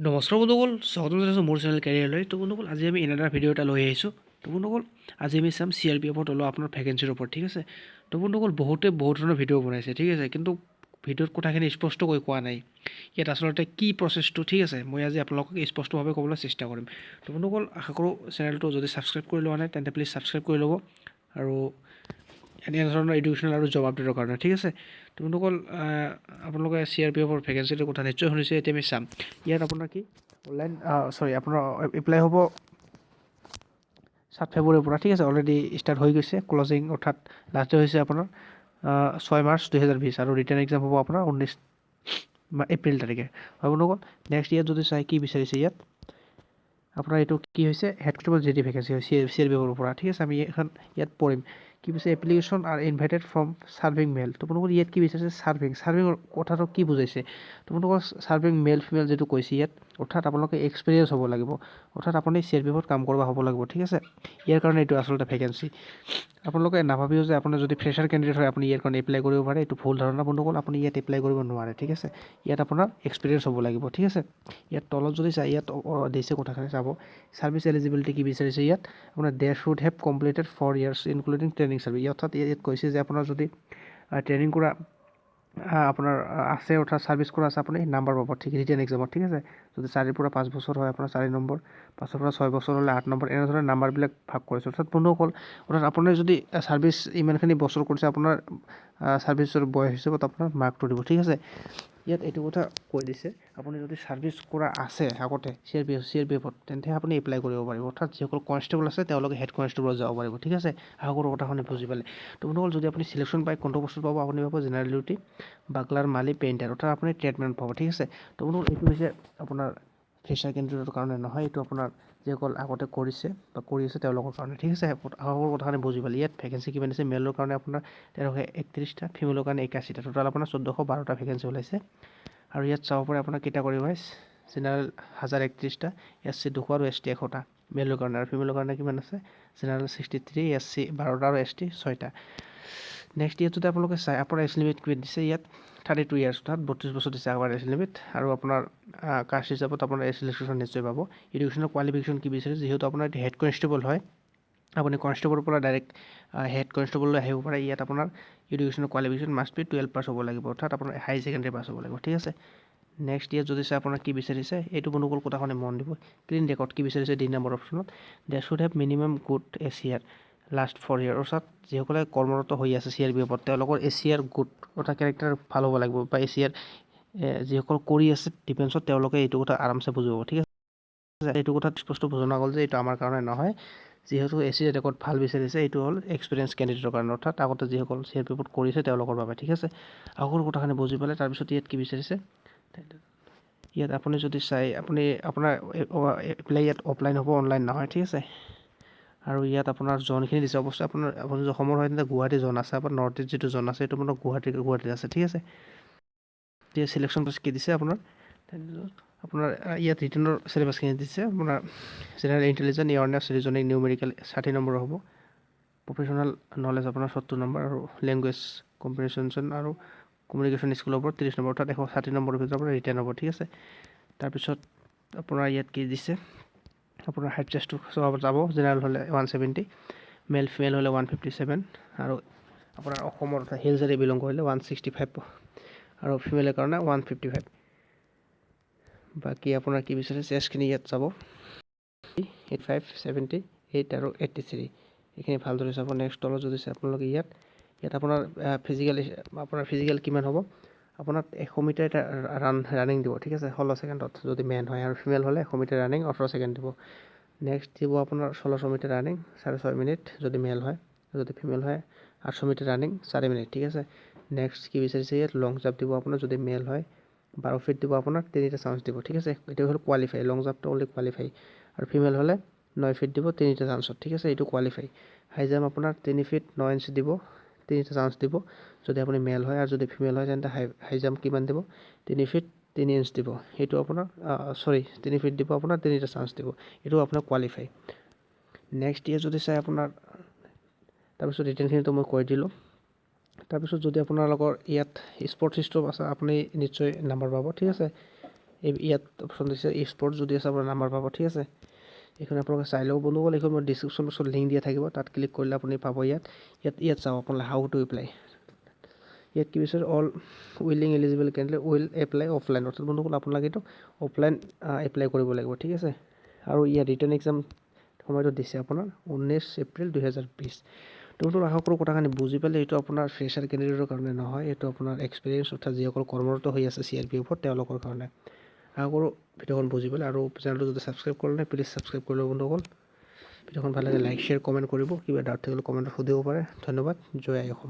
নমস্কাৰ বন্ধুসকল, স্বাগতম জনাইছোঁ মোৰ চেনেল কেৰিয়াৰলৈ। তো বন্ধুসকল, আজি আমি এনে এটা ভিডিঅ' এটা লৈ আহিছোঁ। তো বন্ধুসকল, আজি আমি চাম চিআৰপিএফৰ তলৰ আপোনাৰ ভেকেঞ্চিৰ ওপৰত, ঠিক আছে? তো বন্ধুসকল, বহুতে বহুত ধৰণৰ ভিডিঅ' বনাইছে, ঠিক আছে? কিন্তু ভিডিঅ'ত কথাখিনি স্পষ্টকৈ কোৱা নাই, ইয়াত আচলতে কি প্ৰচেছটো, ঠিক আছে? মই আজি আপোনালোকক স্পষ্টভাৱে ক'বলৈ চেষ্টা কৰিম। তো বন্ধুসকল, আশা কৰোঁ চেনেলটো যদি ছাবস্ক্ৰাইব কৰি লোৱা নাই, তেন্তে প্লিজ ছাবস্ক্ৰাইব কৰি ল'ব আৰু এনেধৰণৰ এডুকেশ্যনেল আৰু জব আপডেটৰ কাৰণে, ঠিক আছে? তো বন্ধুসকল, আপোনালোকে চিআৰপিএফৰ ভেকেঞ্চিটোৰ কথা নিশ্চয় শুনিছে। এতিয়া আমি চাম ইয়াত আপোনাৰ কি অনলাইন, চৰি, আপোনাৰ এপ্লাই হ'ব 7 ফেব্ৰুৱাৰীৰ পৰা, ঠিক আছে? অলৰেডি ষ্টাৰ্ট হৈ গৈছে। ক্লজিং অৰ্থাৎ লাষ্ট ডে হৈছে আপোনাৰ 6 মাৰ্চ 2020 আৰু ৰিটেন এক্সাম হ'ব আপোনাৰ 19 এপ্ৰিল তাৰিখে হয়। বন্ধুসকল, নেক্সট ইয়াত যদি চাই কি বিচাৰিছে ইয়াত আপোনাৰ এইটো কি হৈছে? Head constable G D vacancy হয় চিআৰপিএফৰ পৰা, ঠিক আছে? আমি এখন ইয়াত পঢ়িম কি বিচাৰিছে। Application are invited from serving male। তো বন্ধুসকল, ইয়াত কি বিচাৰিছে? ছাৰ্ভিং। ছাৰ্ভিঙৰ কথাটো কি বুজাইছে? তো বন্ধুসকল, ছাৰ্ভিং মেল ফিমেল যিটো কৈছে ইয়াত, অৰ্থাৎ আপোনালোকে এক্সপিৰিয়েঞ্চ হ'ব লাগিব, অৰ্থাৎ আপুনি চিআৰপিএফত কাম কৰিব হ'ব লাগিব, ঠিক আছে? ইয়াৰ কাৰণে এইটো আচলতে ভেকেঞ্চি। আপোনালোকে নাভাবিও যে আপোনাৰ যদি ফ্ৰেছাৰ কেণ্ডিডেট হয়, আপুনি ইয়াৰ কাৰণে এপ্লাই কৰিব পাৰে। এইটো ভুল ধাৰণা বন্ধুসকল। আপুনি ইয়াত এপ্লাই কৰিব নোৱাৰে, ঠিক আছে? ইয়াত আপোনাৰ এক্সপিৰিয়েঞ্চ হ'ব লাগিব, ঠিক আছে? ইয়াত তলত যদি চাই, ইয়াত দিছে কথাখিনি চাব। ছাৰ্ভিচ এলিজিবিলিটি কি বিচাৰিছে ইয়াত আপোনাৰ? They should have completed 4 years including training service। অৰ্থাৎ ইয়াত কৈছে যে আপোনাৰ যদি ট্ৰেইনিং কৰা আপোনাৰ আছে, অৰ্থাৎ ছাৰ্ভিচ কৰা আছে, আপুনি নাম্বাৰ পাব, ঠিক, ৰিটেন এক্সামত, ঠিক আছে? যদি 4ৰ পৰা 5 বছৰ হয়, আপোনাৰ 4 নম্বৰ, 5ৰ পৰা 6 বছৰ হ'লে 8 নম্বৰ, এনেধৰণে নাম্বাৰবিলাক ভাগ কৰিছে। অৰ্থাৎ বন্ধুসকল, অৰ্থাৎ আপুনি যদি ছাৰ্ভিচ ইমানখিনি বছৰ কৰিছে, আপোনাৰ ছাৰ্ভিচৰ বয়স হিচাপত আপোনাৰ মাৰ্কটো দিব, ঠিক আছে? ইয়াত এইটো কথা কৈ দিছে, আপুনি যদি ছাৰ্ভিচ কৰা আছে আগতে চিআৰপিএফত, তেন্তে আপুনি এপ্লাই কৰিব পাৰিব। অৰ্থাৎ যিসকল কনষ্টেবল আছে, তেওঁলোকে হেড কনষ্টেবলত যাব পাৰিব, ঠিক আছে? আশা কৰোঁ কথাখিনি বুজি পালে। তো বন্ধুসকল, যদি আপুনি চিলেকশ্যন পায়, কোনটো বস্তুত পাব? আপুনি পাব জেনেৰেল ডিউটি, বাগলাৰ, মালি, পেইণ্টাৰ, অৰ্থাৎ আপুনি ট্ৰেডমেন পাব, ঠিক আছে? তো বন্ধুসকল, এইটো হৈছে আপোনাৰ ফ্ৰেছাৰ কেণ্ডিডেটৰ কাৰণে নহয়। এইটো আপোনাৰ যিসকল আগতে কৰিছে বা কৰি আছে, তেওঁলোকৰ কাৰণে, ঠিক আছে? আশা কৰোঁ কথাখিনি বুজি পালে। ইয়াত ভেকেঞ্চি কিমান দিছে? মেলৰ কাৰণে আপোনাৰ 1331টা, ফিমেলৰ কাৰণে 81টা, টোটেল আপোনাৰ 1412টা ভেকেঞ্চি ওলাইছে। আৰু ইয়াত চাব পাৰে আপোনাৰ কেটেগৰী ৱাইজ জেনেৰেল 1031টা, এছ চি 200 আৰু এছ টি 100টা মেলৰ কাৰণে। আৰু ফিমেলৰ কাৰণে কিমান আছে? জেনেৰেল 63, এছ চি 12টা আৰু এছ টি 6টা। নেক্সট ইয়াত যদি আপোনালোকে চাই, আপোনাৰ এজ লিমিট কিমান দিছে ইয়াত? 32 ইয়াৰ্ছ, অৰ্থাৎ 32 বছৰ দিছে আপোনাৰ এজ লিমিট। আৰু আপোনাৰ কাষ্ট হিচাপত আপোনাৰ এজ ৰিলেক্সেশ্যন নিশ্চয় পাব। এডুকেশ্যনেল কোৱালিফিকেশ্যন কি বিচাৰিছে? যিহেতু আপোনাৰ হেড কনষ্টেবল হয়, আপুনি কনষ্টেবলৰ পৰা ডাইৰেক্ট হেড কনষ্টেবললৈ আহিব পাৰে। ইয়াত আপোনাৰ educational qualification must be 12 pass হ'ব লাগিব, অৰ্থাৎ আপোনাৰ হাই ছেকেণ্ডেৰী পাছ হ'ব লাগিব, ঠিক আছে? নেক্সট ইয়াত যদি চাই, আপোনাৰ কি বিচাৰিছে? এইটো বন্ধুসকল, কথাখিনি মন দিব। ক্লিন ৰেকৰ্ড কি বিচাৰিছে? দুই নম্বৰ অপশ্যনত they should have minimum good ACR last 4 year। অৰ্থাৎ যিসকলে কৰ্মৰত হৈ আছে চিআৰপিএফত, তেওঁলোকৰ এচিআৰ গুড, অৰ্থাৎ কেৰেক্টাৰ ভাল হ'ব লাগিব বা এচিআৰ যিসকল কৰি আছে ডিফেন্সত, তেওঁলোকে এইটো কথা আৰামছে বুজিব, ঠিক আছে? এইটো কথাত স্পষ্ট বুজনা গ'ল যে এইটো আমাৰ কাৰণে নহয়। যিহেতু এচিআৰ ৰেকৰ্ড ভাল বিচাৰিছে, এইটো হ'ল এক্সপিৰিয়েঞ্চ কেণ্ডিডেটৰ কাৰণে, অৰ্থাৎ আগতে যিসকল চিআৰপিএফত কৰিছে, তেওঁলোকৰ বাবে, ঠিক আছে? আগৰ কথাখিনি বুজি পালে। তাৰপিছত ইয়াত কি বিচাৰিছে? ইয়াত আপুনি যদি চাই, আপুনি আপোনাৰ এপ্লাই ইয়াত অফলাইন হ'ব, অনলাইন নহয়, ঠিক আছে? আৰু ইয়াত আপোনাৰ জ'নখিনি দিছে। অৱশ্যে আপোনাৰ আপুনি যদি অসমৰ হয়, তেন্তে গুৱাহাটী জ'ন আছে। আপোনাৰ নৰ্থ ইষ্ট যিটো জ'ন আছে, এইটো আপোনাৰ গুৱাহাটীত আছে, ঠিক আছে? এতিয়া চিলেকশ্যন প্ৰচেছ কি দিছে আপোনাৰ? আপোনাৰ ইয়াত ৰিটেনৰ চিলেবাছখিনি দিছে। আপোনাৰ general intelligence, awareness, reasoning, numerical 60 নম্বৰৰ হ'ব, প্ৰফেশ্যনেল নলেজ আপোনাৰ 70 নম্বৰ আৰু লেংগুৱেজ কম্প্ৰিহেনশ্যন আৰু কমিউনিকেশ্যন স্কিলৰ ওপৰত 30 নম্বৰ, অৰ্থাৎ 160 নম্বৰৰ ভিতৰত আপোনাৰ ৰিটেন হ'ব, ঠিক আছে? তাৰপিছত আপোনাৰ ইয়াত কি দিছে? আপোনাৰ হাইট চেষ্টটো চব যাব। জেনেৰেল হ'লে 170, মেল ফিমেল হ'লে 157 আৰু আপোনাৰ অসমৰ অৰ্থাৎ হিলছ এৰিয়া বিলং কৰিলে 165 আৰু ফিমেলৰ কাৰণে 155। বাকী আপোনাৰ কি বিচাৰে? চেষ্টখিনি ইয়াত যাব 85, 78 আৰু 83। এইখিনি ভালদৰে চাব। নেক্সট তলত যদি চাই আপোনালোকে, ইয়াত আপোনাৰ ফিজিকেল কিমান হ'ব? আপোনাক 100 মিটাৰ এটা ৰানিং দিব, ঠিক আছে? 16 ছেকেণ্ডত যদি মেন হয় আৰু ফিমেল হ'লে 100 মিটাৰ ৰানিং 18 ছেকেণ্ড দিব। নেক্সট দিব আপোনাৰ 1600 মিটাৰ ৰানিং 6.5 মিনিট যদি মেল হয়, যদি ফিমেল হয় 800 মিটাৰ ৰানিং 4 মিনিট, ঠিক আছে? নেক্সট কি বিচাৰিছে ইয়াত? লং জাম্প দিব আপোনাৰ, যদি মেল হয় 12 ফিট দিব, আপোনাৰ তিনিটা চান্স দিব, ঠিক আছে? এইটো হ'ল কোৱালিফাই, লং জাম্পটো অনলি কোৱালিফাই। আৰু ফিমেল হ'লে 9 ফিট দিব তিনিটা চান্সত, ঠিক আছে? এইটো কোৱালিফাই। হাই জাম্প আপোনাৰ 3 ফিট 9 ইঞ্চি দিব, তিনিটা চান্স দিব যদি আপুনি মেল হয়। আৰু যদি ফিমেল হয়, তেন্তে হাই জাম্প কিমান দিব? 3 ফিট 3 ইঞ্চ দিব। সেইটো আপোনাৰ, চৰি, 3 ফিট দিব, আপোনাৰ তিনিটা চান্স দিব। এইটো আপোনাৰ কোৱালিফাই। নেক্সট ইয়েৰ যদি চাই আপোনাৰ, তাৰপিছত ৰিটেনখিনিতো মই কৈ দিলোঁ। তাৰপিছত যদি আপোনালোকৰ ইয়াত স্পৰ্টছ ষ্টপ আছে, আপুনি নিশ্চয় নাম্বাৰ পাব, ঠিক আছে? এই ইয়াত অপশ্যন দিছে, স্পৰ্টছ যদি আছে আপোনাৰ নাম্বাৰ পাব, ঠিক আছে। এইখন আপোনালোকে চাই ল'ব বন্ধুসকল। এইখন মই ডিছক্ৰিপশ্যন বক্সত লিংক দিয়া থাকিব, তাত ক্লিক কৰিলে আপুনি পাব। ইয়াত চাওক আপোনালোকে, how to apply. ইয়াত কি বিচাৰে? All willing eligible candidate will apply offline। অৰ্থাৎ বন্ধুসকল, আপোনালোকে এইটো অফলাইন এপ্লাই কৰিব লাগিব, ঠিক আছে। আৰু ইয়াত ৰিটেন এক্সাম সময়টো দিছে আপোনাৰ 19 এপ্ৰিল 2020। তো বন্ধু, আশা কৰোঁ কথাখিনি বুজি পালে। এইটো আপোনাৰ ফ্ৰেছাৰ কেণ্ডিডেটৰ কাৰণে নহয়, এইটো আপোনাৰ এক্সপিৰিয়েঞ্চ, অৰ্থাৎ যিসকল কৰ্মৰত হৈ আছে চিআৰপিএফত, তেওঁলোকৰ কাৰণে। আশা কৰোঁ ভিডিঅ'খন বুজি পালে। আৰু চেনেলটো যদি ছাবস্ক্ৰাইব কৰা নাই, প্লিজ ছাবস্ক্ৰাইব কৰি ল'ব বন্ধুসকল। ভিডিঅ'খন ভাল লাগে লাইক, শ্বেয়াৰ, কমেণ্ট কৰিব। কিবা ডাউট থাকিলে কমেণ্টত সুধিব পাৰে। ধন্যবাদ। জয় আই অসম।